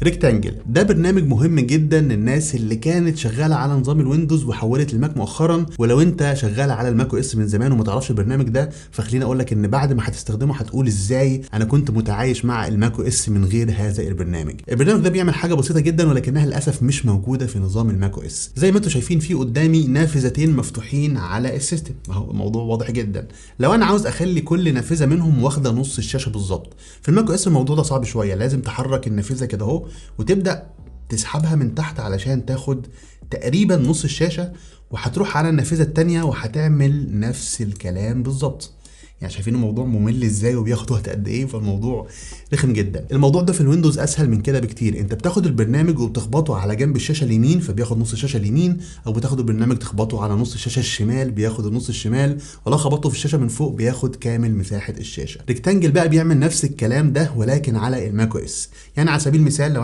Rectangle ده برنامج مهم جدا للناس اللي كانت شغالة على نظام ال Windows وحولت ال Mac مؤخرا، ولو انت شغال على ال Mac OS من زمان وما تعرفش البرنامج ده فخليني اقول لك ان بعد ما هتستخدمه هتقول ازاي انا كنت متعايش مع ال Mac OS من غير هذا البرنامج. البرنامج ده بيعمل حاجة بسيطة جدا ولكنها للاسف مش موجودة في نظام ال Mac OS. زي ما انتم شايفين في قدامي نافذتين مفتوحين على ال system، اهو الموضوع واضح جدا. لو انا عاوز اخلي كل نافذة منهم واخده نص الشاشة بالظبط، في ال Mac OS الموضوع ده صعب شويه، لازم تحرك النافذة كده اهو وتبدا تسحبها من تحت علشان تاخد تقريبا نص الشاشة، وهتروح على النافذة التانية وهتعمل نفس الكلام بالظبط. يعني شايفين الموضوع ممل ازاي وبياخد وقت قد ايه، فالموضوع رخم جدا. الموضوع ده في ال Windows اسهل من كده بكتير، انت بتاخد البرنامج وبتخبطه على جنب الشاشة اليمين فبياخد نص الشاشة اليمين، او بتاخد البرنامج تخبطه على نص الشاشة الشمال بياخد النص الشمال، ولو خبطته في الشاشة من فوق بياخد كامل مساحة الشاشه. Rectangle بقى بيعمل نفس الكلام ده ولكن على ال Mac OS. يعني على سبيل المثال لو